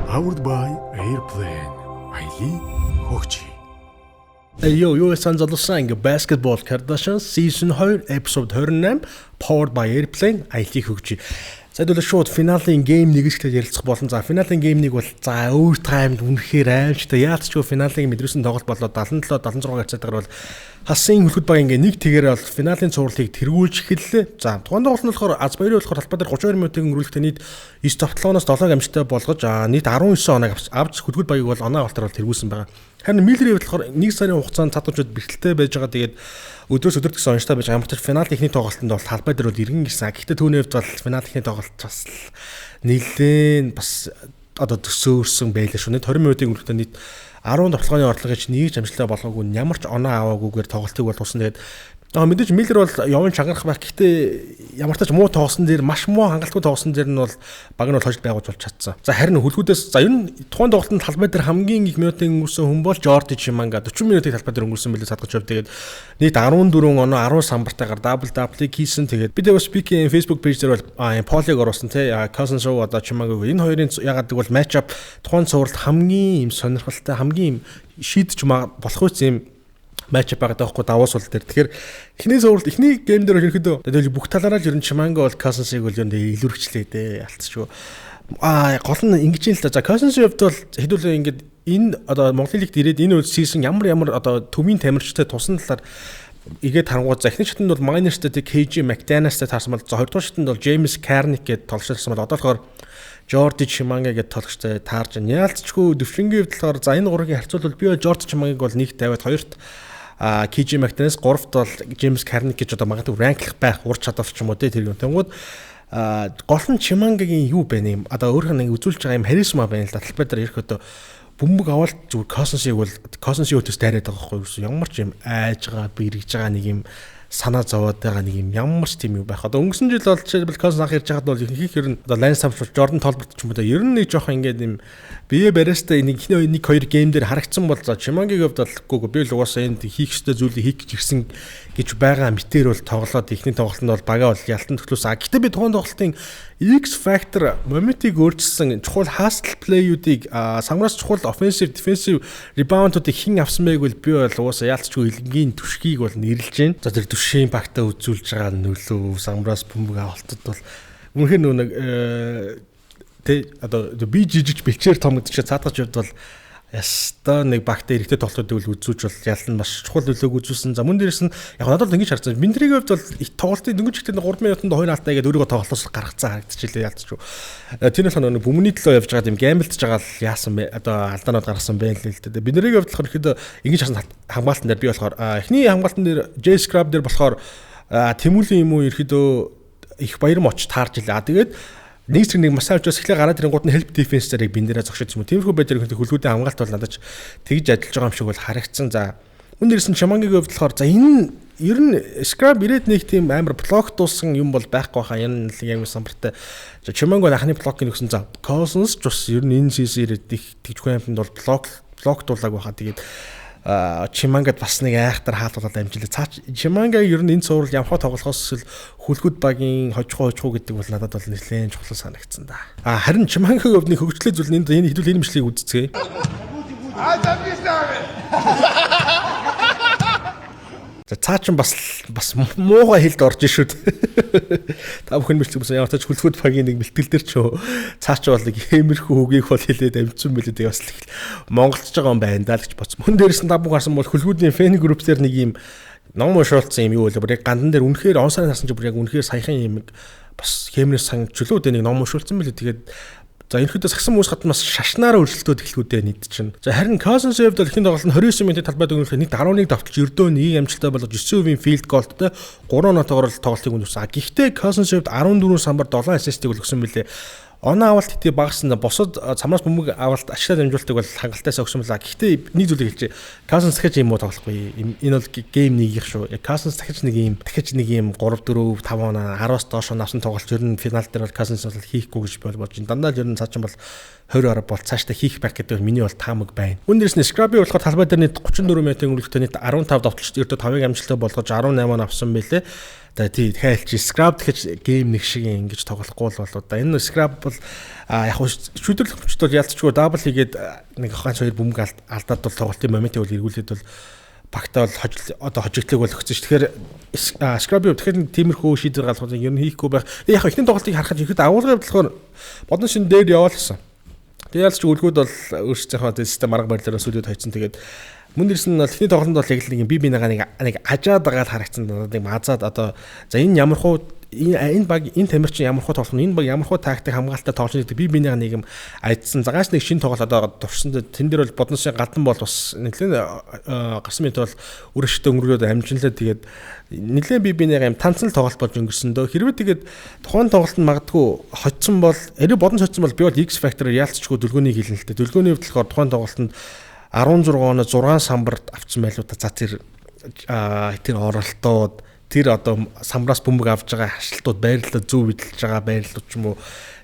Powered by Airplane. Аялын хөгжи. Йоо, юу сан залуусан, ингээ Basketball Kardashian Season 2 Episode 28, Powered by Airplane, аялын хөгжи. За, хэдүүлээ шууд финалийн game 1 ихтэй ярилцах болон за финалийн game 1 бол за overtime-д үнэхээр аимшигтай, яалтчгүй финалийн мэдрүүлсэн тоглолт болоо. 77 76 харьцаатайгаар бол хасын хөлгөд баг ингээ нэг тэгээр бол финалийн цувралыг тэргүүлж эхэллээ. За, тухайн тоглолт нь болохоор Азбаяр болохоор талбай дээр 32 минутын өнгөрүүлэхдээ нийт 9 товтлооноос 7 амжилттай болгож, нийт 19 оног авч хөлгөд багийг бол оноо авалтаар бол тэргүүлсэн байгаа. Харин Миллерийн хувьд болохоор 1 сарын хугацаанд цадуучуд бэрхтэлтэй байж байгаа. Тэгээд өдрөөс өдөрт гэсэн онцтой байж байгаа. Ямар ч финал ихний тоглолтод бол талбай дээр бол иргэн гисэн. Гэхдээ түүний хувьд бол финал ихний тоглолт бас нэлээд бас одоо төсөөрсөн байлаа шүү. Нийт 20 минутын өнгөрөлтөд нийт 10 тоглооны орлогыг нэг ч амжилттай болгоогүй, ямар ч оноо аваагүйгээр тоглолтыг бол дуусна. Тэгээд мэдээж Миллер бол явын чангарах байх. Гэхдээ ямар ч тач муу тоглосон дээр, маш муу хангалтгүй тоглосон дээр нь бол баг нь бол хожил байгуулж болж чадсан. За, харин хөлгүүдээс за ер нь тухайн тоглолтод талбай дээр хамгийн их минутын өнгөрсөн хүн бол Жорди Чиманга, 40 минутыг талбай дээр өнгөрсөн билээ садгаж өв. Тэгээд нийт 14 оноо, 10 самбартайгаар double double-ыг хийсэн. Тэгээд бид бас Speaking Facebook page дээр бол poll-ыг оруулсан тий. Cousins Show одоо Чиманга, энэ хоёрын ягаад гэвэл match up тухайн цувралд хамгийн юм сонирхолтой, хамгийн юм шийдэж болох үс юм match up байгаа даахгүй давуу сул дээр. Тэгэхээр эхний цувралд, эхний game дээр ерөнхийдөө тэгэл бүх талаараа л ер нь Чиманга бол Cousins-ыг бол ер нь илүүрхчлээ дээ. Алтчгүй. Гол нь ингэж юм л та. За, Cousins-ийн хувьд бол хэдүүлээ ингээд энэ одоо Монголын лигт ирээд энэ үйл season ямар ямар одоо төвийн тамирчтай тусан талаар игээд харангуут, за, эхний шатанд бол Miners-тэй KJ McDaniels-тай таарсан бол, за, хоёрдугаар шатанд бол James Karnik гэдэг тоглогчтой бол, одоо болохоор Жорди Чиманга гэдэг тоглогчтой таарж байна. Яалтчгүй төвшингийн хувьд болохоор за энэ гурвыг харьцуулбал би бол Жорди Чимангыг бол нэгт тавиад, хоёрт KJ McDaniels, гуравт бол James Karnik гэж одоо магадгүй rank-лах байх ур чадвар ч юм уу те тэр юм. Тэнгууд гол нь Чимангагийн юу байна юм одоо өөрийнх нь нэг үзүүлж байгаа юм харизма байна л да. Талбай дээр ирэх одоо бөмбөг аваад зүгээр Cousins-ыг бол Cousins-ийн өтөс дайраад байгаа байхгүй юу? Ямар ч юм айж байгаа, бэргэж байгаа нэг юм санаа зовоод байгаа нэг юм ямар ч тийм юм байх. Одоо өнгөрсөн жил бол жишээлбэл Cousins анх ирж байхад бол ихэнх ер нь одоо Lance Thompson, Jordan Tolbert ч юм уу, ер нь нэг жоохон ингээд юм бие бариастай нэг ихний нэг хоёр game дээр харагдсан бол, за, Чимангийн хувьд бол үгүй, би л угаасаа энд хийх ёстой зүйлийг хийх гэж ирсэн гэж байгаа мэтэр бол тоглоод ихний тоглолтод бол бага бол ялтан төглөөс. А гэхдээ би тухайн тоглолтын X factor моментыг өөрчилсөн чухал hustle play-үүдийг, самраас чухал offensive, defensive rebound-уудыг хэн авсан байг бол би бол угаасаа яалтчгүй илэнгийн түшгийг бол нэрлэж байна. За, тэр түшгийн багтаа үзүүлж байгаа нөлөө, самраас бөмбөг авалтад бол үнэхээр нөө нэг тэ одоо би жижигч бэлчээр том гэдэг чинь цаадгаж явд бол ястаа нэг багтаа эрэгтэй тоглолтуудыг бол үзүүлж бол ялан маш чухал нөлөөг үзүүлсэн. За, мөн дээрээс нь яг надад бол ингэж харагдсан. Миндрийн хувьд бол тоглолтын дөнгөж ихтэй 3 минутанд 2 алдаа гэдэг өөрийгөө тоглолтоос гаргацсан харагдчихлээ ялцчих. Тэр нь болохоор нэг бөмбөний төлөө явж байгаа юм gamble-дж байгаа л яасан бэ? Одоо алдаанууд гаргасан байх л л дээ. Бидний хувьд болохоор ихэд ингэж харсан, хамгаалтан дээр би болохоор эхний хамгаалтан дээр J Scrub дээр болохоор Тэмүүлийн юм уу ерөөдөө их баяр моч таарж илээ. Тэгээд нэг зэрэг нэг маш сайн учраас эхлээ гараад ирэнгууд нь help defense дээр бин дээрээ зогшиж юм уу. Тиймэрхүү байдлаар ерөнхийдөө хөлгүүдийн хамгаалт бол надад тэгж ажиллаж байгаа юм шиг бол харагдсан. За, мөн дээрс нь Чамангийн хувьд болохоор за энэ ер нь Scrub ирээд нэг тийм амар block-туулсан юм бол байхгүй хаа. Энэ л яг самбартай. За, Чаманг бол анхны block-ыг өгсөн. За, Cousins ч бас ер нь энэ season ирээд их тэгж хүн бол block-туулаагүй хаа. Тэгээд Чимангад бас нэг айхтар хаалгуулаад амжилаа. Цаа, Чиманга ер нь энэ цуврал ямхаа тоглохоос л хүлгүүд багийн хожихоо хожихоо гэдэг бол надад бол нэлээд чухал санагдсан да. Харин Чимангагийн хувьд нэг хөгжлөө зүйл нь энэ хэдүүл энэ мэтлийг үзцгээе. А За, цаа чин бас муугай хэлд орж шүү дээ. Та бүхэн бэлтгэл байсан ямар ч хүлхүүд багийн нэг бэлтгэл дээр ч цаа чи бол нэг иймэрхүү үгийг бол хэлээд амжсан билээ. Тэгээ бас л монголчж байгаа юм байна даа л гэж бодсон. Мөн дээрс нь та бүхэн харсан бол хүлгүүдийн fan group дээр нэг юм ном уншуулсан юм юу вэ? Бүр яг гандан дээр үнэхээр он сарын харсан чи бүр яг үнэхээр саяхан юм бас хэмнэр сан чөлөө нэг ном уншуулсан билээ. Тэгээд за, ерөнхийдөө сагсан хүмүүс гадна бас шашнаараа өрсөлдөөд эхлэхүүдээ нийт чинь. За, харин Cousins-ийн хувьд бол эхний тоглолт нь 29 минутын талбайд өнгөрүүлэхэд нийт 11 давталж, ердөө нэг амжилттай болгож, 9% field goal-тай 3 оноотойгоор л тоглолтыг өндөрлөсөн. Гэхдээ Cousins-ийн хувьд 14 самбар, 7 assist-ыг бол өгсөн мөлий. Оноо авалт хэдий багассан, бусад самраас бөмбөг авалт ашиглаад дамжуултыг бол хангалттай өгсөн мөлий. Гэхдээ нэг зүйлийг хэлчихье. Cousins дахиж юм уу тоглохгүй. Энэ бол game нэгийнх шүү. Cousins дахиж нэг юм 3 4 5 оноо, 10-аас доош авсан тоглолт ер нь финал дээр бол Cousins бол хийхгүй гэж бодож байна. Дандаа л ер нь цаа чин бол 20 ороо бол цаашдаа хийх байх гэдэг нь миний бол таамаг байна. Үүн дээрс нь Scrubby болохоор талбай дээр нийт 34 метрийн өнгөлөгтэй нийт 15 довтлогч ердөө 5-ыг амжилттай болгож 18 авсан байлээ. За тий дахиад чи Scrub гэхэж game нэг шиг ингэж тоглохгүй л болоо да. Энэ Scrub бол яг шүдэрлэх хүчтэй бол ялцчгүй double хийгээд нэг ганц хоёр бөмбөг алдаад бол тоглолтын моментыг бол эргүүлээд бол багтаа бол одоо хожигдлыг бол өгсөн ш. Тэгэхээр Scrubby тэгэхээр нэг тиймэрхүү шийдвэр гаргах юм хийхгүй байх. Яг эхний тоглолтыг харахад ихэд агуулгын болохоор бодон шин дээр яваалсан. Тэгээ ялч үлгүүд бол өөрсдийнхөө систем арга барилаараа сүлээд хайцсан. Тэгээд мөн дээрс нь бол эхний тоглолтод бол яг л нэг юм би бинийгаа нэг ажаад байгаа л харагдсан. Нэг мазаад одоо за энэ ямар хуу энэ баг энэ тамирчин ямар хуу тоглох нь энэ баг ямар хуу тактик хамгаалалтаа тоглож гэдэг би бинийгаа нэг юм айдсан. Загаас нэг шин тоглолт одоо дурсан. Тэн дээр бол бодонсын гадан бол бас нэлээд гарсан мэт бол үр ашигтай өнгөрөөд амжинлаа. Тэгээд нэлээд би бинийгаа юм танцсан л тоглолт болж өнгөрсөн дөө. Хэрвээ тэгээд тухайн тоглолтод магадгүй хоцсон бол ари бодон хоцсон бол би бол X factor-аар яалтчгүй дөлгөөнийг хэлнэ л дээ. Дөлгөөний хувьд болохоор тухайн тоглолтод 16 оноо 6 самбарт авсан байлуу та. За тэр оролтууд тэр одоо самбраас бөмбөг авж байгаа хашлтууд байрлалаа зөв эдэлж байгаа байрлалууд ч юм уу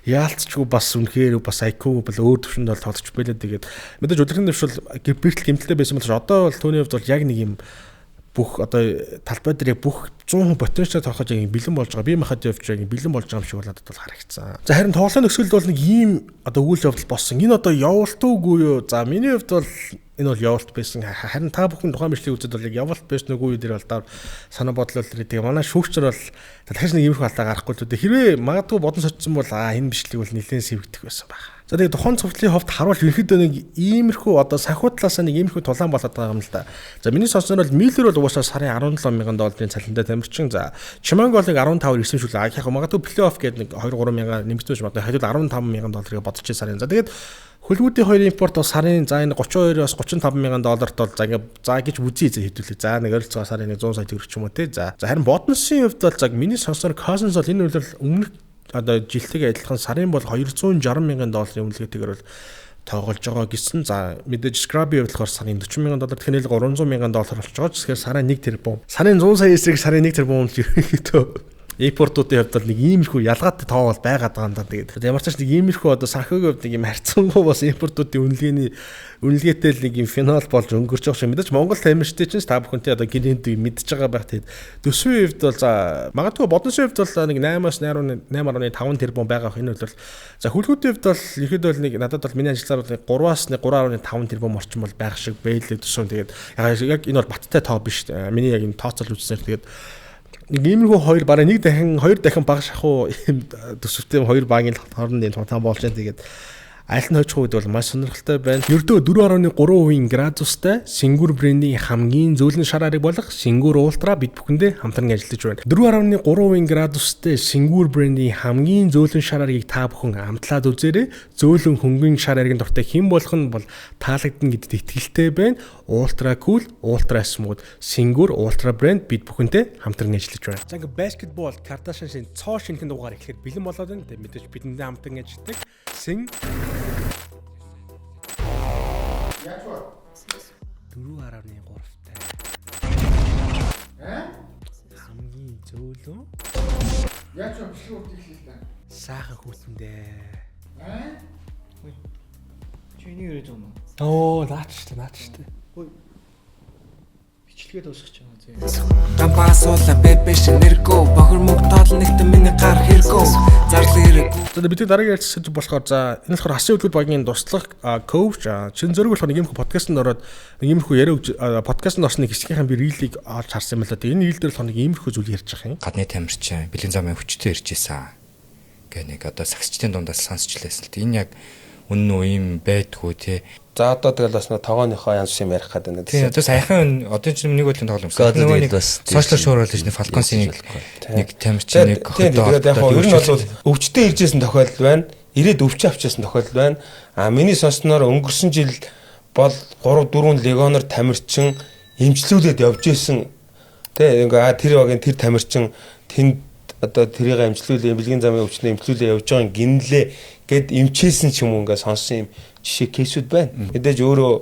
яалтчгүй бас үнэхээр бас IQ бол өөр төвшөнд бол тоглож байлаа. Тэгээд мэдээж өдрийн дэвшил бэртэл гэмтэлтэй байсан бол одоо бол түүний хувьд бол яг нэг юм бүх одоо талбай дээр бүх 100% потенциал тоглож яг бэлэн болж байгаа. Би махад явж яг бэлэн болж байгаа юм шиг бол надад бол харагдсан. За харин тоглоом нөхцөлд бол нэг ийм одоо үйл явдал болсон. Энэ одоо явуулт уугүй юу? За миний хувьд бол энэ бол явуулт байсан. Харин та бүхэн тухайн бичлэгийг үзээд бол яг явуулт байсан үгүй юу дээр бол даа санаа бодлол дээр тэгээ манай шүүгчэр бол дахиж нэг иймэрхүү алдаа гарахгүй л үү. Хэрвээ магадгүй бодон сочсон бол энэ бичлэг бол нэлээд сэвгдэх байсан байх. За тэгээ тухайн цувралын хувьд харуул ерөнхийдөө нэг иймэрхүү одоо санхүү талаасаа нэг иймэрхүү тулаан болоод байгаа юм л да. За миний сонсноор бол Миллер бол угаасаа сарын 17 мянган долларын цалинтай тамирчин. За Чиманго бол 15-аар ирсэн шүү л. Яг магадгүй плей-офф гэдэг нэг 2-3 мянга нэмэгдэж магадгүй хажууд 15 мянган долларыг бодчих сарын. За тэгээд хөлгүүдийн хоёр импорт бол сарын за энэ 32-оос 35 мянган долларт бол за ингээ за гэж үзье зэ хэдүүлээ. За нэг ойролцоогоо сарын нэг 100 сая төгрөг ч юм уу те. За харин Бодонсын хувьд бол за миний сонсноор Cousins бол энэ үйл өмнөх одоо жилтэйг адилхан сарын бол 260 мянган долларын үнэлгээтэйгээр бол тоглож байгаа гэсэн. За мэдээж Scrubby болохоор сарын 40 мянган доллар тэгэхээр 300 мянган доллар болж байгаа. Тэгэхээр сарын 1 тэрбум. Сарын 100 сая эсрэг сарын 1 тэрбум л ерөнхийдөө импортуудын хувьд бол нэг иймэрхүү ялгаатай тоо бол байгаад байгаа юм да. Тэгээд ямар ч нэг иймэрхүү одоо санхүүгийн хувьд нэг юм харьцангуй бас импортуудын үнэлгээний үнэлгээтэй л нэг юм финал болж өнгөрч байгаа шиг. Мэдээж Монгол тамирчтай чинь та бүхэнтэй одоо гинэнд мэдж байгаа байх. Тэгээд төсвийн хувьд бол за магадгүй бодонсын хувьд бол нэг 8-аас 8.5 тэрбум байгаа. Энэ бол за хүлгүүдийн хувьд бол ерхэд бол нэг надад бол миний ажиллаар бол 3-аас 3.5 тэрбум орчим бол байх шиг байлээ төсөв. Тэгээд яг энэ бол баттай тоо биш. Миний яг энэ тооцоол үзснээр тэгээд нэг иймэрхүү хоёр бараг нэг дахин хоёр дахин бага шахуу ийм төсөвтэй хоёр багийн хооронд ийм тулаан болж байна. Тэгээд аль нь хожих үед бол маш сонирхолтой байна. Ердөө 4.3% градустай Сингүр брендийн хамгийн зөөлөн шар ариг болох Сингүр Ультра бид бүхэндээ хамтран ажиллаж байна. 4.3% градустай Сингүр брендийн хамгийн зөөлөн шар аргийг та бүхэн амтлаад үзээрэй. Зөөлөн хөнгөн шар аргийн дуртай хэн болох нь бол таалагдана гэдэгт итгэлтэй байна. Ultra cool, ultra smooth Сингүр Ультра брэнд бид бүхэнтэй хамтран ажиллаж байна. За ингээ баскетбол Kardashian-ийн цоо шинэхэн дугаар эхлэхэд бэлэн болоод байна. Тэгээ мэдээж бидэндээ хамтран ажилладаг Син 4.3-тай. Хамгийн зөөлөн. Яаж вэ? Бичлэг үргэлжлээ л да. Сайхан хүүтэндээ. Чи энийг яриад байгаа юм уу? Оо, наач штэ, наач штэ. Бичлэгээ дуусгах юм зэ. Гампасуула бэбэ шинэргүү бохор мөнгө тоол нэгтэн миний гар хэрэггүй зарлал хэрэг. За бид дараагийн ярилцсан болохоор за энэ болохоор хасын хөдөлгөөн багийн туслах коуч чин зөрөг болохоор нэг иймэрхүү подкастэнд ороод нэг иймэрхүү яриа өгж подкастэнд орсон нэг хэсгийнхаа би рилийг олж харсан юм л да. Энэ рил дээр болохоор нэг иймэрхүү зүйл ярьж байгаа юм. Гадны тамирчин бэлэн замын хүчтэй ирж исэн. Гэ нэг одоо сагсчдын дундаас сонсч лээсэн л. Энэ яг үнэн үү юм байдгүй те. За одоо тэгэл бас тогооныхоо янз бүрийн ярих гэдэг нэг. Тийм одоо саяхан одоо ч нэг өдрийн тоглоом. Нөгөө нэг сошиал шууруул гэж Falcons-ийн нэг тамирчин нэг хотоо. Тэгээд яг хоо ер нь бол өвчтөй иржсэн тохиолдол байна. Ирээд өвч авчихсан тохиолдол байна. А миний сонсноор өнгөрсөн жил бол 3 4 легионер тамирчин эмчлүүлээд явж исэн. Тэ ингээ тэр багийн тэр тамирчин тэнд одоо тэрийг эмчлүүлээ, бэлгийн замын өвчнөө эмчлүүлээ явж байгаа гинлээ гэд эмчээсэн ч юм уу ингээ сонсон юм жишээ кейсүүд байна. Мэдээж өөрөө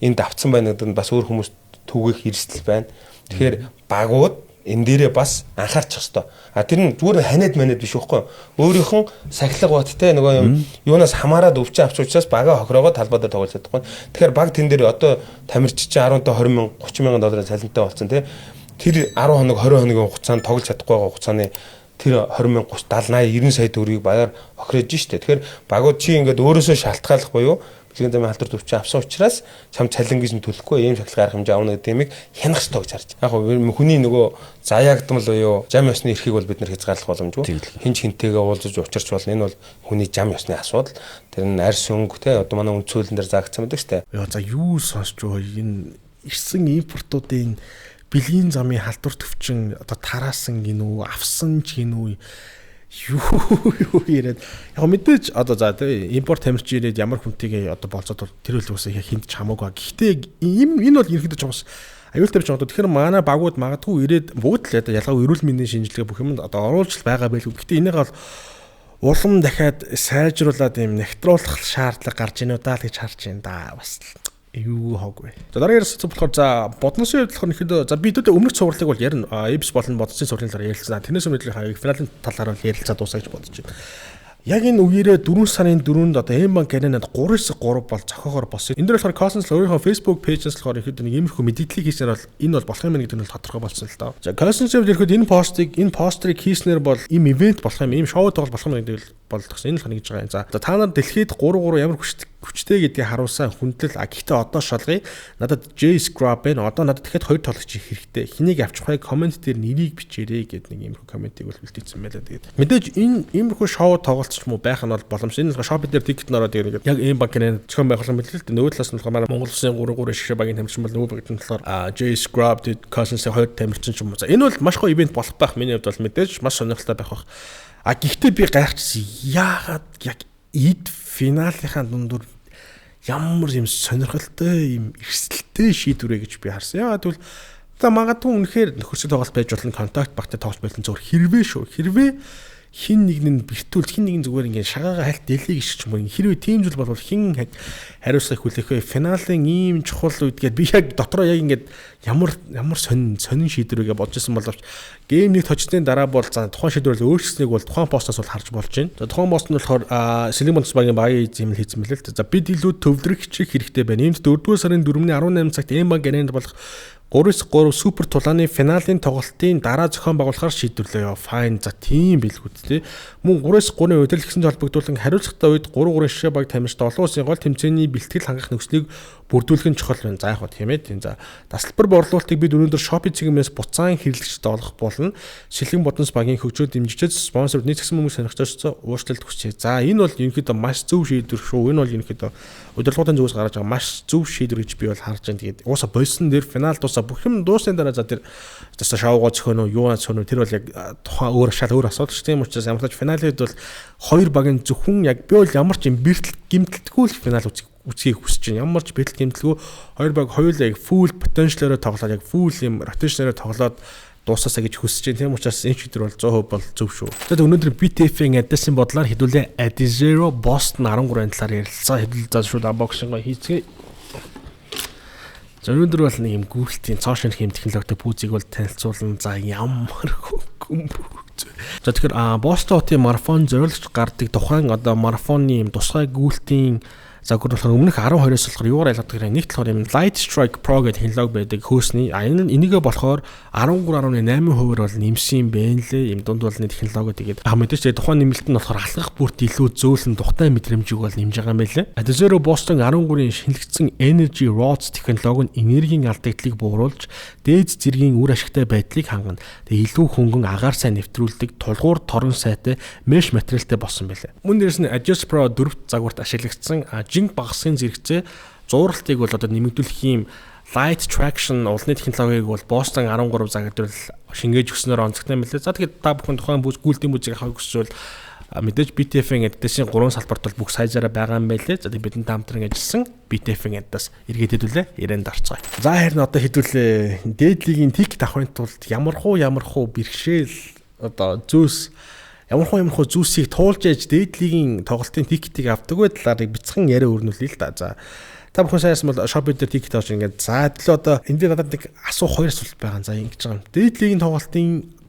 энд давцсан байна гэдэг нь бас өөр хүмүүс түгээх эрсдэл байна. Тэгэхээр багууд Энэ дээрээ бас анхаарчих хэвээр. А тэр нь зүгээр ханиад маниад биш байхгүй. Өөрийнх нь сахилга баттай нөгөө юм юунаас хамаарад өвчин авч учраас бага хохироогоо талбай дээр тоглож чадахгүй. Тэгэхээр баг тэн дээр одоо тамирч чинь 10 та 20 мянга 30 мянган долларын цалинтай болсон тий. Тэр 10 хоног 20 хоногийн хугацаанд тоглож чадахгүй байгаа хугацааны тэр 20 мянга 30 70 80 90 сая төгрөгийг багаар хохирож штэ. Тэгэхээр багууд чи ингээд өөрөөсөө шалтгааллах буюу бэлгийн замын халдвар төвчин авсан учраас чам цалингээс нь төлөхгүй ийм шагналын арга хэмжээ авна гэдэг юмыг хянах ёстой гэж харж. Яг хүний нөгөө заяагдмал буюу зам ёсны эрхийг бол бид нэр хязгаарлах боломжгүй. Хин ч хинтэйгээ уулзаж учирч болно. Энэ бол хүний зам ёсны асуудал. Тэр нь арьс өнгө те одоо манай үнд сүүлэн дээр заагдсан байдаг штэ. Яа за юу сонсч байгаа энэ ирсэн импортуудын бэлгийн замын халдвар төвчин одоо тараасан гинүү авсан ч гинүү юу яриад яг мэдээж одоо за тий импорт тамирч ирээд ямар хүнтэйгээ одоо болцоод бол тэр үл үсээ хинт ч хамаагүй. Гэхдээ энэ бол ерөнхийдөө чухал аюултай биш одоо тэгэхээр манай багууд магадгүй ирээд бүгд л одоо ялгаагүй эрүүл мэндийн шинжилгээ бүх юмд одоо оруулж байгаа байлгүй. Гэхдээ энийг бол улам дахиад сайжруулад юм нэгтруулах шаардлага гарч ийнө даа л гэж харж байна да бас юу хоогүй. За дараагийн ярилцлага болохоор за бодносын хувьд болохоор ихэд за би төдөө өмнөх цувралыг бол ярина. Эбс болон бодносын цувралын талаар ярилцсан. Тэрнээс өмнө финалийн талаар бол ярилцаад дуусаа гэж бодож байна. Яг энэ үеэрээ 4 сарын 4-нд одоо M Bank Arena-д 3-3 бол зохиогоор болсон. Энэ дээр болохоор Cousins өөрийнхөө Facebook page-ээс болохоор ихэд нэг иймэрхүү мэдээллийг хийснээр бол энэ бол болох юм гэдэг нь бол тодорхой болсон л доо. За Cousins-ийн хувьд ихэд энэ постыг энэ постерыг хийснээр бол ийм ивент болох юм, ийм шоу тоглол болох юм гэдэг бол төгсөн. Энэ л нэгж байгаа юм. За та нар дэлхийд 3-3 ямар хүчтэй гэдгийг харуулсан хүндлэл. А гэхдээ одоо шалгая. Надад J Scrub байна. Одоо надад дахиад 2 тоглогч хэрэгтэй. Хэнийг авчих вэ? Коммент дээр нэрийг бичээрэй гэдэг нэг иймэрхүү комментиг бол бэлтээсэн байлаа. Тэгээд мэдээж энэ иймэрхүү шоу тоглолт ч юм уу байх нь бол боломж. Энэ болохоор Shopee дээр ticket нөрөө тэгээд яг ийм банкны зохион байгуулсан мэлээ л дээ. Нөгөө талаас нь болохоор манай Монгол улсын 3-3 шишээ багийн тамирчин бол нөгөө багт нь болохоор J Scrub тэгээд Cousins-ийн 2 тамирчин ч юм уу. За энэ бол маш гоё ивент болох байх. Миний хувьд бол мэдээж маш сонирхолтой байх байх. А гэхдээ би гайхчихсан. Яагаад яг эд финалынхаа дундуур ямар юм сонирхолтой юм эрсдэлтэй шийдвэрээ гэж би харсан. Яагаад гэвэл за магадгүй үнэхээр нөхөрсөг тоглолт байж болно, контакт багтай тоглолт болно зөвхөн хэрвээ шүү. Хэрвээ хин нэг нь бэртүүл хин нэгэн зүгээр ингээд шагаагаа хальт дэлийг ишчих юм уу. Хэрвээ тийм зүйл болвол хин хариуцлага хүлээх вэ? Финалийн ийм чухал үед гээд би яг дотроо яг ингээд ямар ямар сонин сонин шийдвэрээ бодож исэн боловч game нэг тожсны дараа бол за тухайн шийдвэр бол өөрчлөснийг бол тухайн постоос бол харж болж байна. За тухайн пост нь болохоор Сэлэг Монц багийн багийн зэмлэл хийсэн мэлээ л. За бид илүү төвлөрөх хичээх хэрэгтэй байна. Иймд 4-р сарын 4-ний 18 цагт M Bank Arena-д болох 3-3 супер тулааны финалийн тоглолтын дараа зохион байгуулахаар шийдвэрлэе. Fine. За тийм билгүүд тий. Мөн 3-3-ын удирдал гэсэн холбогдуулан хариуцлагатай үед 3-3 шишээ баг тамирчид олон улсын гол тэмцээний бэлтгэл хангах нөхцөлийг бүрдүүлэх нь чухал байна. За яг хөө тийм ээ. Тийм за. Тасалбар борлуулалтыг бид өнөөдөр Shopee цэгмээс буцаан хэрэглэгчд олох болно. Сэлгэн Бодонс багийн хөгжөөд дэмжигчид спонсор нийт гисэн хүмүүс сонирхолтой уучлалт хүсье. За энэ бол ерөнхийдөө маш зөв шийдвэр шүү. Энэ бол ерөнхийдөө удирдлагын зүгээс гарч байгаа маш зөв шийдвэр гэж би бол харж байна. Тэгээд уусаа болсон дээр финал дуусаа бүх юм дуусны дараа за тэр засаа шоугаа зөхөнө үү, юугаа зөхөнө тэр бол яг тухайн өөр шал өөр асуудал шүү. Тийм учраас ямар ч финалын үед бол хоёр багийн зөвхөн яг би бол ямар ч юм бэртэл гимтэлтгүй л финал үзхийг хүсэж байна. Ямар ч бэртэл гимтэлгүй хоёр баг хоёулаа яг full potential-аараа тоглоод яг full юм rotation-аараа тоглоод дуусаасаа гэж хүсэж байна. Тийм учраас энэ шийдвэр бол 100% бол зөв шүү. Тэгээд өнөөдөр BTF-ийн Adidas-ын бодлоор хэдүүлээ Adizero Boston 13-ын талаар ярилцсан. Хэдүүл за шууд unboxing-го хийцгээе. За өнөөдөр бол нэг юм гүйлтийн цоо шинэх юм технологитой пүүзийг бол танилцуулна. За ямар хөнгөн. За тэгэхээр Boston хотын марафон зориулж гардаг тухайн одоо марафоны юм тусгай гүйлтийн загвар болохоор өмнөх 12-оос болохоор юугаар ялгадаг гэхээр нэгт болохоор юм Light Strike Pro гэдэг технологи байдаг хөөсний. А энэ энийгээ болохоор 13.8% бол нэмсэн юм байна лээ. Юм дунд болны технологи тэгээд а мэдээж тэгээд тухайн нэмэлт нь болохоор алхах бүрт илүү зөөлөн тухтай мэдрэмжийг бол нэмж байгаа юм байлээ. Adizero Boston 13-ын шинэлэгдсэн Energy Rods технологи нь энергийн алдагдлыг бууруулж дээд зэргийн үр ашигтай байдлыг хангана. Тэгээд илүү хөнгөн агаар сайн нэвтрүүлдэг тулгуур торон сайтай mesh материалтай болсон байлээ. Мөн дээрээс нь Adjust Pro 4 загварт ашиглагдсан жинг багасгын зэрэгцээ зууралтыг бол одоо нэмэгдүүлэх юм light traction улны технологиг бол Boston 13 загвар шингээж өгснөөр онцгой юм билээ. За тэгэхээр та бүхэн тухайн гүйлтийн бүзийг авахыг хүсвэл мэдээж BTF-ийн Adidas-ийн 3 салбарт бол бүх сайзаараа байгаа юм байлээ. За тэгээд бидэнтэй хамтран ажилласан BTF-ийн Adidas эргээд хэдүүлээ ирэнд орцгоё. За харин одоо хэдүүлээ дээд лигийн ticket авахын тулд ямархуу бэрхшээл одоо зөөс Ямар хуу зүйлсийг туулж яж дээд лигийн тоглолтын ticket ийг авдаг вэ талаарыг бяцхан яриа өрнүүлье л да. За, та бүхэн сайн бол Shopee дээр ticket авч ингээд, за, адил одоо энэ дээр надад нэг асуух хоёр асуулт байгаа. За, ингэж байгаа юм. Дээд лигийн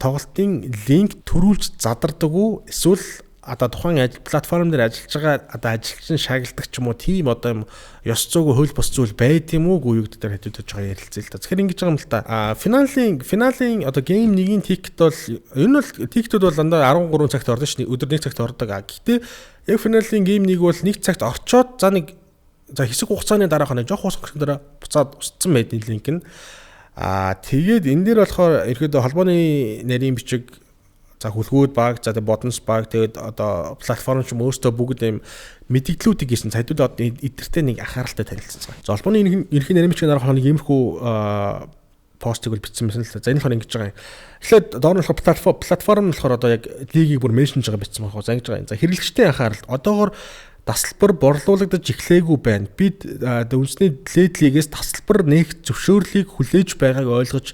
тоглолтын link төрүүлж задардаг уу? Эсвэл одоо тухайн ажил платформ дээр ажиллаж байгаа одоо ажилчин шагладаг ч юм уу, тийм одоо юм ёс зүйн хууль бус зүйл байд юм уу, үгүй юу гэдэг дээр хэдүүлж байгаа ярилцъя л да. Тэгэхээр ингэж байгаа юм л та. А финалийн одоо game 1-ийн ticket бол ер нь бол ticket үүд бол дандаа 13 цагт ордог шин, өдөр 1 цагт ордог. А гэхдээ яг финалийн game 1 бол 1 цагт орчоод, за, нэг, за, хэсэг хугацааны дараа, нэг жоох хугацааны дараа буцаад устсан байдیں۔ Link нь. Аа, тэгээд энэ дээр болохоор ерөөдөө холбооны нарийн бичиг, за, хүлгүүд баг, за, тэг Бодонс баг, тэгээд одоо платформ ч юм өөртөө бүгд юм мэдээллүүдийг хийсэн. Цайдууд одоо эдгэртэй нэг анхааралтай танилцсан. За, холбооны ерөнхий нарийн бичгийн дарга нэг иймэрхүү постыг бол бичсэн байсан л та. За, энэ болохоор ингэж байгаа юм. Эхлээд доор нь болохоор платформ нь болохоор одоо яг лигийг бүр mention байгаа бичсэн байх. За, ингэж байгаа юм. За, хэрэглэгчдийн анхаарал, одоогор тасалбар борлуулагдаж эхлээгүй байна. Бид үндэсний дээд лигээс тасалбар нээх зөвшөөрлийг хүлээж байгааг ойлгож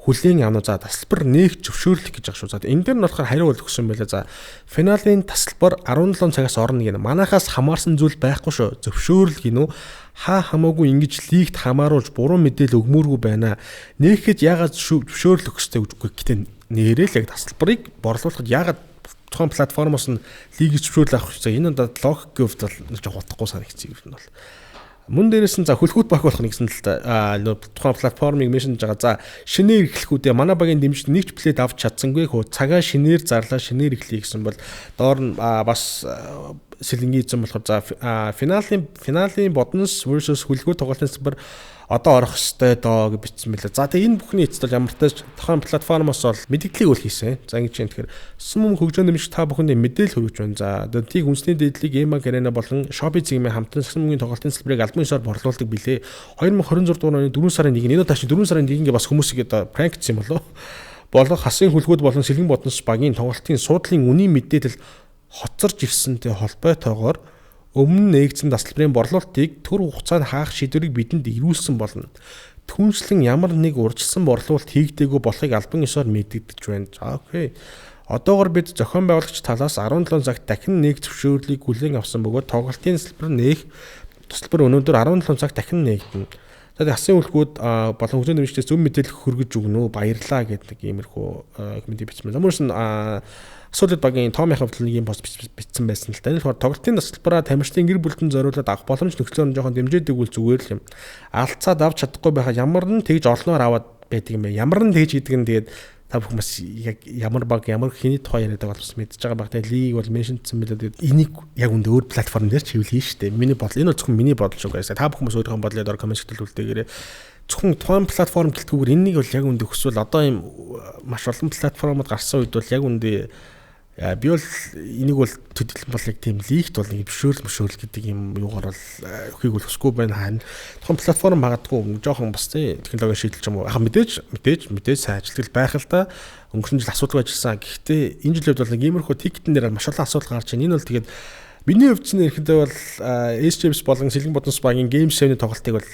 хүлээн авна. За, тасалбар нээх зөвшөөрлөх гэж байгаа шүү. За, энэ дээр нь болохоор хариу бол өгсөн байлаа. За, финалийн тасалбар 17 цагаас орно гэнэ. Манайхаас хамаарсан зүйл байхгүй шүү. Зөвшөөрөл гинүү. Хаа хамаагүй ингэж лигт хамааруулж буруу мэдээлэл өгмөөргүй байна. Нээхэд яагаад зөвшөөрөл өгөх ёстой гэж үгүй. Гэтэ нэрээ л яг тасалбарыг борлуулахад яагаад тухайн платформоос нь лигийн зөвшөөрөл авах хэрэгтэй. Энэ одоо логикийн хувьд бол жоох утгагүй санагдчих юм бол. Мөн дээрээс нь, за, хөлхүүд баг болох нэгсэн л та нөө тухайн платформыг mention ж байгаа. За, шинээр эхлэх үү, манай багийн дэмжид нэг ч билет авч чадсангүй хөө, цагаа шинээр зарлаа, шинээр эхлэе гэсэн бол доор нь бас сэлэнгийн эзэн болохоор, за, финалийн Бодонс versus хүлгүү тоглолтын салбар одоо орох ёстой доо гэж бичсэн мэлээ. За, тэгээ энэ бүхний эцэст бол ямар ч тухайн платформоос бол мэдээллийг үл хийсэн. За, ингэж юм, тэгэхээр сүм хөгжөөн дэмжих та бүхэндээ мэдээлэл хүргэж байна. За, тийг үндэсний дээд лиг Эмаг Арена болон Shopee цэгийн хамтран сагсан мөнгөний тоглолтын салбарыг албан ёсоор борлуулдаг билээ. 2026 оны 4 сарын 1-нд, энэ тааш 4 сарын 1-нд бас хүмүүсийг одоо prank хийсэн юм болов болох хасын хүлгүүд болон сэлгэн бодонс багийн тоглолтын суудлын үнийн мэдээлэл хоцорж ирсэнтэй холбоотойгоор өмнө нээгдсэн тасалбарын борлуулалтыг түр хугацаанд хаах шийдвэрийг бидэнд ирүүлсэн болно. Түүнчлэн ямар нэг урьдчилсан борлуулалт хийгдээгүй болохыг албан ёсоор мэдэгдэж байна. За, okay. Одоогор бид зохион байгуулагч талаас 17 цагт дахин нэг зөвшөөрлийг хүлээн авсан бөгөөд тоглолтын салбар нээх тасалбар өнөөдөр 17 цагт дахин нээгдэнэ. За, хасын үлгүүд болон хөгжлийн дэмжигчдээс зөв мэдээлэл хөргөж өгнө үү, баярлаа гэдэг иймэрхүү коммент бичсэн байна. Замуурсан Асуулт багийн Томын хувьд нэг юм пост бичсэн байсан л та. Энэ болохоор тоглолтын тасалбараа тамирчдын гэр бүлдэн зориулаад авах боломж нөхцлөөр нь жоохон дэмжээдэг үл зүгээр л юм. Алцаад авч чадахгүй байхад ямар нь тэгж олноор аваад байдаг юм бэ? Ямар нь тэгж гэдэг нь тэгээд та бүхэн бас яг ямар баг, ямар хэний тухай яриад байгаа бол мэдж байгаа баг. Тэгээд лиг бол mention дсэн мэлээ. Тэгээд энийг яг үндэ өөр платформ дээр ч хэвлэе шүү дээ. Миний бодол, энэ бол зөвхөн миний бодол шүү guys. Та бүхэн бас өөрийнхөө бодлоо доор comment сэтгэл үлдээгээрэй. Зөвхөн тухайн платформ гэлтгүүгээр энэнийг бол яг үндэ хүсвэл одоо ийм маш олон платформуд гарсан үед бол яг үндэ би бол энийг бол төдийлөн бол яг тийм лигт бол нэг бишөөрл мөшөөрл гэдэг юм юугаар бол өхийг бол хүсэхгүй байна. Харин тухайн платформ магадгүй жоохон бас тий технологи шийдэл ч юм уу. Яг мэдээж сайн ажилтгал байх л та, өнгөрсөн жил асуудалгүй ажилласан. Гэхдээ энэ жилүүд бол нэг иймэрхүү ticket эн дээр маш олон асуудал гарч байна. Энэ бол тэгээд миний хувьд ч ерөнхийдөө бол SJS болон Сэлгэн Бодонс багийн Game 7-ийн тоглолтыг бол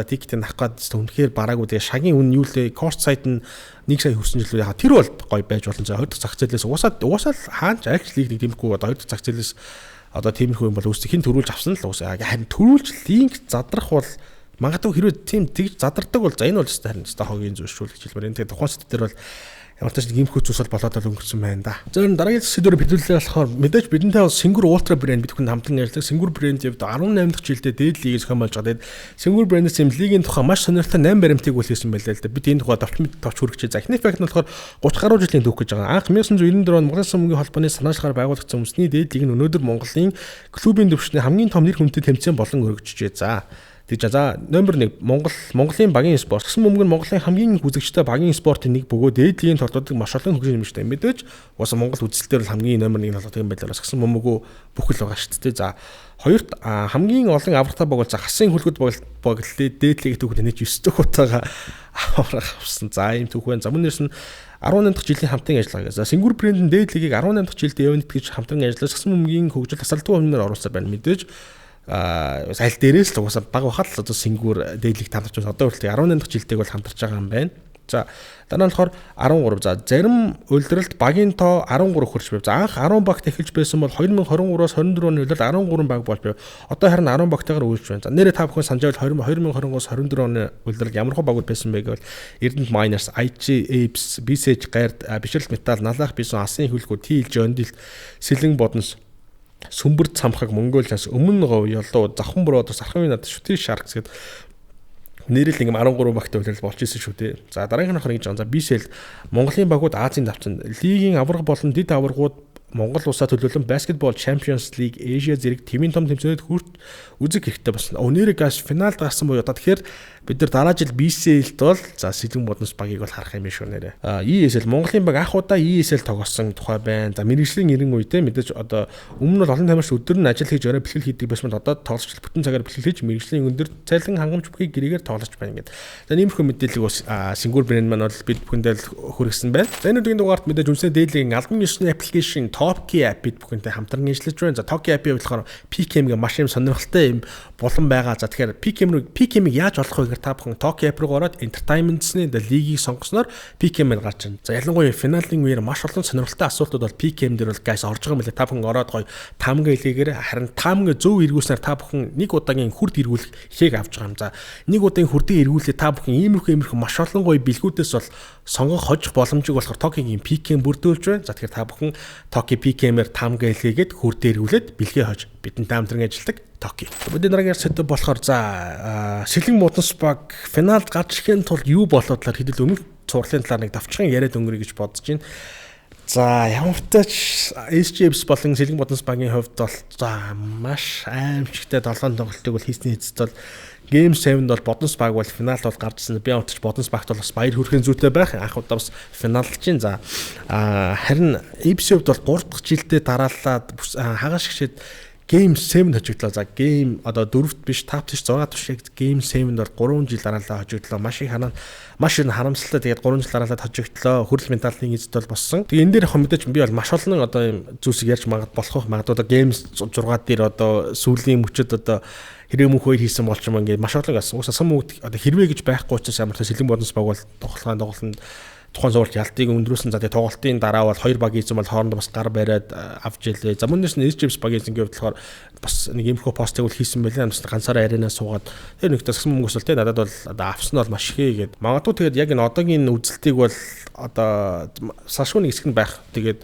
ticket ийг авах гээд үнэхээр бараагүй. Тэгээ шагийн үн юу лээ, court side нь 1 сая хүрсэн жилүү, яха тэр бол гоё байж болно. За, хоёр дахь зах зээлээс угаасаа хаанч альч лиг нэг тиймэрхүү одоо хоёр дахь зах зээлээс одоо тиймэрхүү юм бол үүсэх хин төрүүлж авсан л угаасаа. Харин төрүүлж link задрах бол магадгүй хэрвээ тийм тэгж задардаг бол, за, энэ бол өстой харин өстой хогийн зүйл шүү л гэж хэлмээр. Энэ тэгээ тухайн сэт дээр бол ямар ч нэг иймэрхүү зүйлс бол болоод бол өнгөрсөн байна да. За, энэ дараагийн сэдвээр хэдүүлээ болохоор мэдээж бидэнтэй бол Сингүр Ultra брэнд, бид хүн хамтран ажилладаг Сингүр брэнд явд 18 дахь жилдээ дээд лигийг зохион байгуулж байгаа. Тэгээд Сингүр брэндээс юм лигийн тухай маш сонирхолтой 8 баримтыг үл хийсэн байлаа л да. Бид энэ тухай товч хүргэжээ. За, эхний fact нь болохоор 30 гаруй жилийн түүх гэж байгаа. Анх 1994 онд Монголын мөнгөний холбооны санаачлахаар байгуулагдсан үндэсний дээд лиг нь өнөөдөр Монголын клубын түвшний хамгийн том нэр хүндтэй тэмцээн болон өргөжжээ. За, тэгж, за, номер 1 Монголын багийн спорт. Гэсэн бөмбөг нь Монголын хамгийн үзэгчтэй багийн спортын нэг бөгөөд дээд лигийн тоглолтыг маш олон хөгжин нэмжтэй. Мэдээж угаасаа Монгол үзэлтээр бол хамгийн номер 1 тоглолт юм байлаа. Сагсан бөмбөгөө бүхэл байгаа шүү дээ. За, хоёрт хамгийн олон аврагтай баг бол, за, хасын хүлгүүд баг дээд лигийн түүхэд нэг 9 дэх удаага авраг авсан. За, ийм түүх байна. За, мөн нэрс нь 18 дахь жилийн хамтын ажиллагаа. За, Сингүр брэнд нь дээд лигийг 18 дахь жилд явна гэж хамтран ажиллаж сагсан бөмбөгийн хөгжил тасалдгүй өмнөр оруулсан байна. Мэдээж аль дээрээс л угаасаа баг бахад л одоо Сингүр дээд лиг хамтарч байна. Одоо хүртэл 18 дахь жилтэйг бол хамтарч байгаа юм байна. За дараа нь болохоор 13. За зарим улиралд багийн тоо 13 хүрч байв. За анх 10 багт эхэлж байсан бол 2023-аас 24 оны улиралд 13 баг болж байв. Одоо харин 10 багтайгаар үйлж байна. За нэрээ та бүхэн санаж байвал 2023-аас 24 оны улиралд ямар хөө багууд байсан бэ гэвэл Эрдэнэт Miners, IG Apes, BCH Гайрд, Бишрэлт Металл, Налаах Бисон, Асын Хүлгүү, TLG Ондилт, Сэлэн Бодонс, Сүмбэр Цамхаг, Монголиас, Өмнө Говь, Ялуу, Завхан Бродос, Архан Над, Шүтэн Sharks гэдэг нэрэл ингээм 13 багтай улирал болж исэн шүү дээ. За дараагийнх нь болохоор ингэж байгаа. За BCL Монголын багууд Азийн давцсан. Лигийн аварга болон дэд аваргууд Монгол улсаа төлөөлөн Basketball Champions League Asia зэрэг тэмийн том тэмцээнд хүрт үзэг хэрэгтэй болсон. Өнөөдөр гаш финалд гарсан буюу одоо тэгэхээр бид нар дараа жил BCL-д бол за Сэлэн Бодонс багийг бол харах юм шүү нэрээ. ESL Монголын баг анх удаа ESL тоглосон тухай байна. За мэрэгжлийн 90 үедээ мэдээж одоо өмнө нь бол олон тамирч өдөр нь ажил хийж орой бэлтгэл хийдэг байсан бол одоо тоглогч бүтэн цагаар бэлтгэл хийж мэрэгжлийн өндөр цайлан хангамж бүхий гэрээгээр тоглож байна гэдэг. За иймэрхүү мэдээллийг бас Сингүр брэнд маань бол бид бүхэндээ л хүргэсэн байна. За энэ удаагийн дугаарт мэдээж үнсээ дээдлийн албан ёсны аппликейшн Topkey app бид бүхэнтэй хамтран ажиллаж байна. За Topkey app-ийн болохоор PKM гэ маш юм сонирхолтой юм булан байгаа. За тэгэхээр PKM рүү PKM-ийг яаж олох вэ гэхээр та бүхэн Topkey app руу ороод entertainment-ны лигийг сонгосноор PKM маань гарч ирнэ. За ялангуяа финалийн үеэр маш олон сонирхолтой асуултууд бол PKM дээр бол guys орж байгаа юм билээ. Та бүхэн ороод гоё таамаг илгээгээр харин таамаг зөв эргүүлснээр та бүхэн нэг удаагийн хүрд эргүүлэх ихийг авч байгаа юм. За нэг удаагийн хүрдийн эргүүлээ та бүхэн иймэрхүү маш олон гоё бэлгүүдээс бол сонгох хожих боломжийг болохоор Tokyo-гийн PKM бүрдүүлж байна. За тэгэхээр та бүхэн Tokyo PKM-ээр таамаг илгээгээд хүрд эргүүлээд бэлгээ хож бидэнтэй хамтран ажилладаг Tokyo. Бидний дараагийн сэдэв болохоор за Сэлэн Модонс баг финалд гарч ирэхин тулд юу болоо талаар хэдэл өмнөх цувралын талаар нэг давчхан яриад өнгөрье гэж бодож байна. За ямар ч SGFs болон Сэлэн Модонс багийн хувьд бол за маш аимшигтай 7 тоглолтыг бол хийсний эцэст бол Game 7-д бол Бодонс баг бол финалд бол гарч ирсэн. Би ямарч Бодонс багт бол бас баяр хүрхэн зүйтэй байх. Анх удаа бас финалд чинь за харин AFC-д бол 3 дахь жилдээ дараалаад хагас шигшээд Game 7 хожигдлоо. За game одоо 4-т биш 5-т биш 6-т биш яг Game 7-д бол 3 жил дараалал хожигдлоо. Маш их ханаа маш их харамсалтай. Тэгээд 3 жил дараалал хожигдлоо. Хүрэл менталын эзэд бол болсон. Тэгээд энэ дээр яг мэдээж би бол маш олон одоо юм зүйлсийг ярьж магад болох байх. Магадгүй одоо Game 6 дээр одоо сүүлийн мөчөд одоо хэрэг мөнх хоёр хийсэн болж юм ингээд маш олон асан. Уусаа сум бүгд одоо хэрвээ гэж байхгүй учраас ямар ч Сэлэн Бодонс баг бол тоглохын тоглолтод тухайн цувралд ялтыг өндрөөсөн. За тэгээ тоглолтын дараа бол хоёр багийн эзэн бол хоорондоо бас гар бариад авч илээ. За мөн дээрс нь Egypt багийн эзэн гэвэл болохоор бас нэг иймэрхүү постыг бол хийсэн байлээ. Амс ганцаараа аренаа суугаад тэр нэг тасгсан мөнгөс бол тэ надад бол одоо авсан нь бол маш их гээд. Магадгүй тэгээд яг энэ одоогийн үзэлтийг бол одоо салшгүй нэг хэсэг нь байх. Тэгээд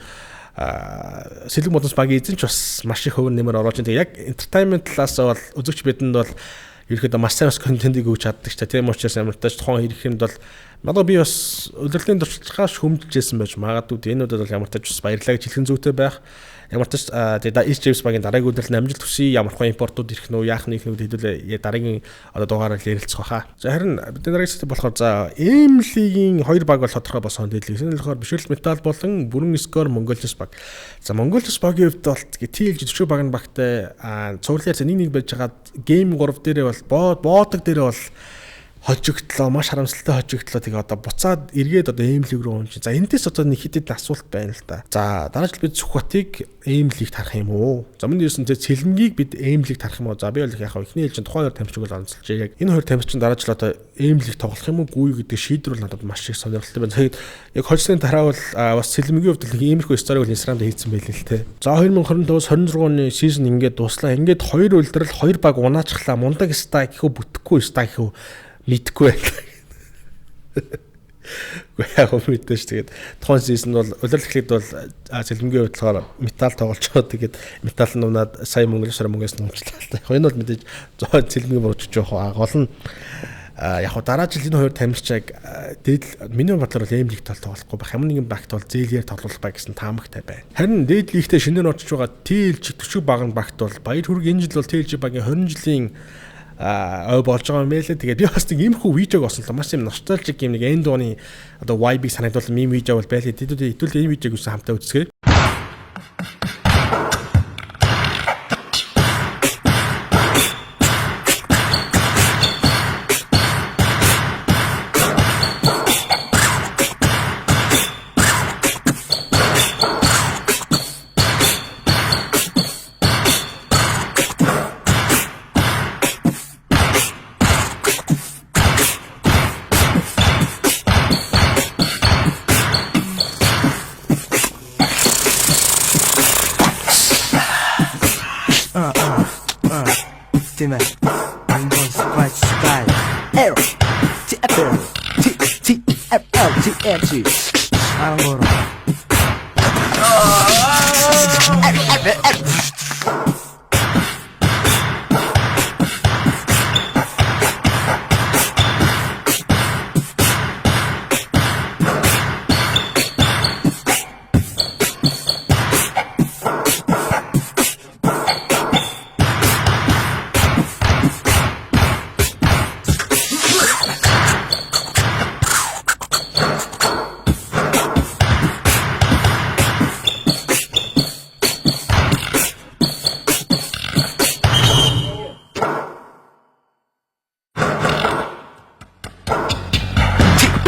Сэлэг Модонс багийн эзэн ч бас маш их хувь нэмэр оруулж байна. Тэгээд яг entertainment талаас бол үзэгч бидэнд бол ерөөхдөө маш сайн бас контентыг өгч чаддаг ч та. Тийм учраас ямар ч тухайн хэрэг юмд бол магадгүй би бас улирлын туршлагаас шүмжилжсэн байж магадгүй. Энэ удаад бол ямар ч бас баярлалаа гэж хэлхэн зүйтэй байх. Ямар ч тэгээд East James багийн дараагийн удирдал амжилт хүсье. Ямар хон импортууд ирэх нь үү, яах нь их нүд хэдүүлээ дараагийн одоо дугаараар ярилцах байхаа. За харин бидний дараагийн сэдэв болохоор за M лигийн хоёр баг бол тодорхой болсон дэдлэг. Энэ болохоор Бишрэл Металл болон Бүрэн Скор Монголиус баг. За Монголиус багийн хувьд бол TLG 40 баг нь багтай цувралын харьцаа 1-1 байж байгаа. Game 3 дээрээ бол боодог дээрээ бол хожигдлоо, маш харамсалтай хожигдлоо. Тэгээ одоо буцаад эргээд одоо M лиг рүү унж. За эндээс одоо нэг хэд хэдэн асуулт байна л да. За дараа жил бид Сүхбатыг M лигт харах юм уу? За мөн дээрс нь Цэлмгийг бид M лигт харах юм уу? За би бол яг эхний ээлжинд тухайн хоёр тамирчиг бол онцолжээ. Яг энэ хоёр тамирчин дараа жил одоо M лиг тоглох юм уу үгүй гэдэг шийдвэр бол надад маш их сонирхолтой байна. Тэгээд яг хожсны дараа бол бас Цэлмгийн хувьд нэг иймэрхүү сториг бол Instagram дээр хийсэн байлээ л те. За 2025-26 оны сизон ингээд дуслаа. Ингээд хоёр улирал хоёр баг унаачихлаа. Мундаг ста гэхүү бүтэхгүй ста гэхүү мэдхгүй байлаа. Үгүй яг мэдээж тэгээд тухайн сизон бол улирал эхлээд бол Цэлмгийн хувьд болохоор металл тоглолцоо тэгээд металл нь унаад сая мөнгө сар мөнгөөс нумчлаа л та. Яг энэ бол мэдээж Цэлмгийн бурууч жоох гол нь яг дараа жил энэ хоёр тамирчааг дээд миний бодлоор бол M лиг тал тоглохгүй байх. Ямар нэгэн багт бол зээлээр тоглох бай гэсэн таамагтай байна. Харин дээд лигтээ шинээр орчиж байгаа TLG 40 баг нь багт бол баяр хүрэг энэ жил бол TLG багийн 20 жилийн ой болж байгаа юм байлээ. Тэгээд би бас нэг иймэрхүү видеог олсон л маш юм ностальжик юм нэг энд дууны одоо vibe-ыг санагдуулсан ийм видео бол байлээ. Хэдүүлээ ийм видеог юусан хамтаа үзцгээе. Тийм ээ. Sprite style. L T F T T F L T F G. 13. F F F.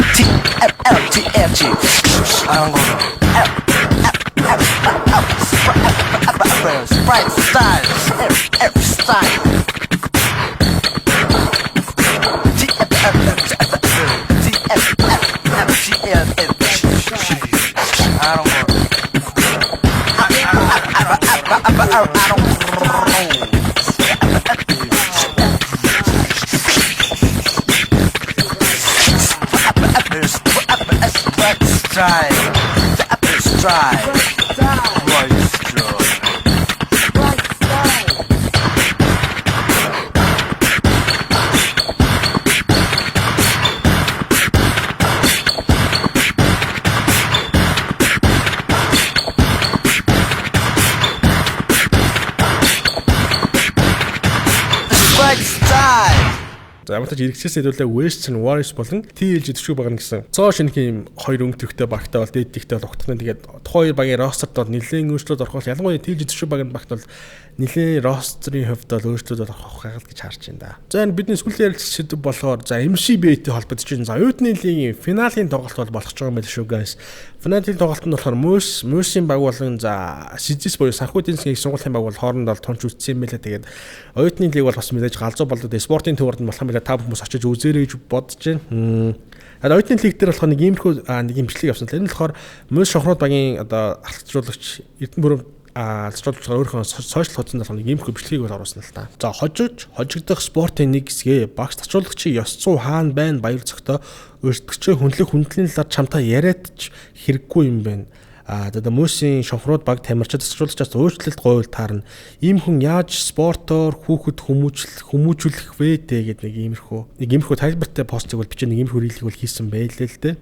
T F L T F G. 13. F F F F Sprite style. F F style. T F F F F T F F F G L F G. 13. I don't Style. За ямар ч иргэсээс хэдүүлээ Western Warriors болон TLG төшөг багна гэсэн. Цоо шинэх юм хоёр өнгө төрхтэй багтай бол дээд дэгтэй бол угтах нь тэгээд тухайн хоёр багийн ростерт бол нэлээд өөрчлөлт орох бол ялангуяа TLG төшөг багийн багт бол нэлээд ростерын хувьд бол өөрчлөлт орох байгаал гэж харж байна да. За энэ бидний сүүлийн ярилцах сэдв болохоор за MCB-тэй холбогдож байна. За оюутны лигийн финалийн тоглолт бол болох ч байгаа юм байл шүү guys. Финалийн тоглолт нь болохоор Мөсийн баг болон за Сизис буюу санхүү эдийн засгийн их сургуулийн баг бол хоорондоо тунч үлдсэн юм байлаа. Тэгээд оюутны лиг бол бас мэдээж галзуу болоод спортын төвөрд нь болох юм байлаа. Та хүмүүс очиж үзээрэй гэж бодож байна. Тэгээд оюутны лиг дээр болохоор нэг иймэрхүү нэг юм бичлэг явсан л. Энэ болохоор Мөс шонхрууд багийн одоо алхацруулагч Эрдэнэ бүрэн алцруулж өөрийнхөө сошиал хуудсанд болохоор нэг иймэрхүү бичлэгийг бол оруулсан л та. За хожигдох спортын нэг хэсгээ багш зарцуулагчийн ёс зүй хаана байна баяр зөгтөө өртөгчөө хүнлэх хүндлийн талаар чамтай яриад ч хэрэггүй юм байна. Одоо Мөсийн шонхрууд баг тамирчид зарцуулагчаас өөрчлөлт гуйл таарна. Ийм хүн яаж спортоор хүүхэд хүмүүжүүлэх вэ гэдэг нэг иймэрхүү тайлбартай постыг бол бичээ нэг иймэрхүү рилийг бол хийсэн байлээ л дээ.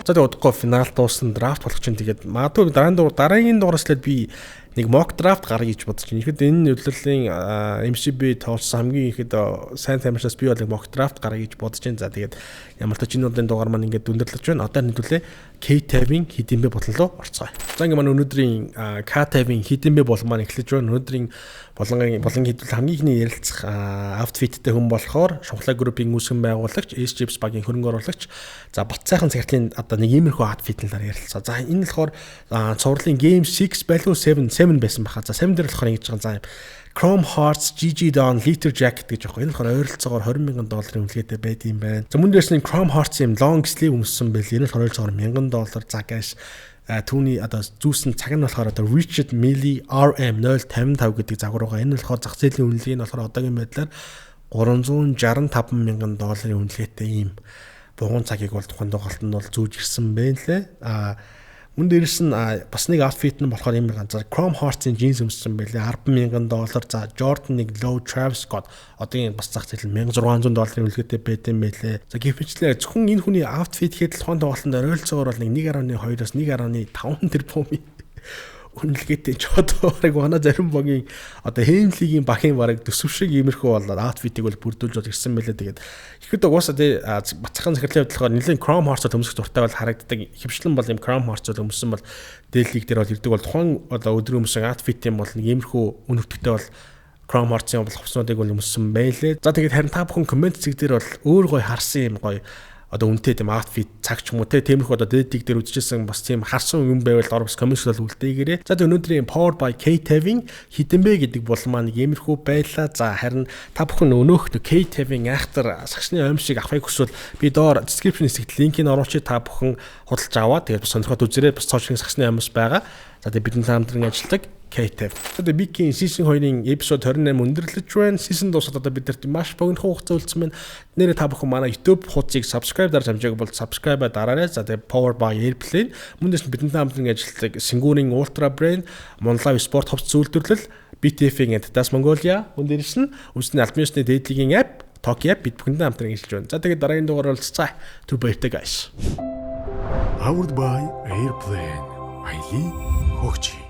За тэгээ удахгүй финал дууссан драфт болох чинь тэгээд магадгүй дараагийн дугаараас л би нэг mock draft гаргая гэж бодож байна. Ихэд энэ удирдлагын MCB тоглосон хамгийн ихэд сайн тамирчаас би бол нэг mock draft гаргая гэж бодож байна. За тэгээд ямар ч энэ удаагийн дугаар маань ингээд өндөрлөж байна. Одоо нэгдүлээ K50-ийн хэдийнбэ болон руу орцгоё. За ингээд маань өнөөдрийн K50-ийн хэдийнбэ болон маань эхлэж байна. Өнөөдрийн болон хэдүүл хамгийн ихний ярилцах outfit-тэй хүн болохоор Шунхлаа группийн үүсгэн байгуулагч, S-Chips багийн хөрөнгө оруулагч. За Батсайхан цагтлын одоо нэг иймэрхүү outfit-ийн талаар ярилцаа. За энэ болохоор цувралын Game 6 байлгүй 7 байсан баха. За 7 дээр болохоор ингэж байгаа за юм. Chrome Hearts GG Don Liter Jacket гэж аахгүй. Энэ болохоор ойролцоогоор $20,000 үнэлгээтэй байд юм байна. За мөн дээрс нь Chrome Hearts юм long sleeve өмссөн байл. Энэ болохоор ойролцоогоор $1,000. За guys түүний одоо зүүсэн цаг нь болохоор одоо Richard Mille RM 055 гэдэг загвар байгаа. Энэ болохоор зах зээлийн үнэлгээ нь болохоор одоогийн байдлаар $365,000 үнэлгээтэй ийм бугуун цагийг бол тухайн тоглолтод бол зүүж ирсэн байна лээ. Мөн дээрэс нь бас нэг outfit нь болохоор юм ганцаар Chrome Hearts-ын джинс өмссөн байлээ. 10,000 доллар. За, Jordan 1 Low Travis Scott одоогийн бас зах зээл 1600 долларын үнэлгээтэй байт юм байлээ. За, гэх мэтчлээ зөвхөн энэ хүний outfit хэд тухайн тоглолтод ойролцоогоор бол нэг 1.2-оос 1.5 тэрбумын үнэлгээтэй ч одоо бараг манай зарим багийн одоо Хэмлигийн багийн бараг төсөв шиг иймэрхүү болоод outfit ийг бол бүрдүүлж бол ирсэн байлээ. Тэгээд ихэд угаасаа тий бацхан захирлын хувьд болохоор нэлээд Chrome Hearts өмсөх дуртай бол харагддаг. Хөвчлэн бол юм Chrome Hearts өмссөн бол Дээд лиг дээр бол ирдэг бол тухайн одоо өдрийн өмсөн outfit юм бол нэг иймэрхүү үн хөвтөгтэй бол Chrome Hearts-ын бол хувцснуудыг бол өмссөн байлээ. За, тэгээд харин та бүхэн comment хэсэг дээр бол өөр гоё харсан юм гоё одоо үнэтэй тийм outfit цаг ч юм уу те, тиймэрхүү одоо дээд лиг дээр үзчихсэн бас тийм харсан юм байвал ор бас comment бол үлдээгээрэй. За, тэг өнөөдрийн Powered by K-Taving хэдэн бэ гэдэг бол маань нэг иймэрхүү байлаа. За, харин та бүхэн өнөөх K-Taving айхтар сагсны ойм шиг авахыг хүсвэл би доор description хэсэгт линкийг оруулчих, та бүхэн худалдаж аваад тэгээд бас сонирхоод үзээрэй. Бас цоо шинэ сагсны оймс байгаа. За, тэгээд бидний хамтран ажилладаг K-Tav. Одоо Big-ийн season 2-ын episode 28 өндөрлөж байна. Season дуусаад одоо бид нарт маш богино хугацаа үлдсэн байна. Нэрээ та бүхэн манай YouTube хуудсыг subscribe дарж амжаагүй бол subscribe дараарай. За, тэгээ Power by Airplane мөн дэс бидэнтэй хамтран ажилладаг Сингурийн Ultra Brain, Monlive Sport хувцас үйлдвэрлэл, BTF-ийн Adidas Mongolia, мөн дээрс нь үндэсний албан ёсны дээд лигийн app Toki app бид бүхэндээ хамтран ажиллаж байна. За, тэгээд дараагийн дугаараар уулзцаа. Түр баяртай, guys. Powered by Airplane. Аялий хөгжий.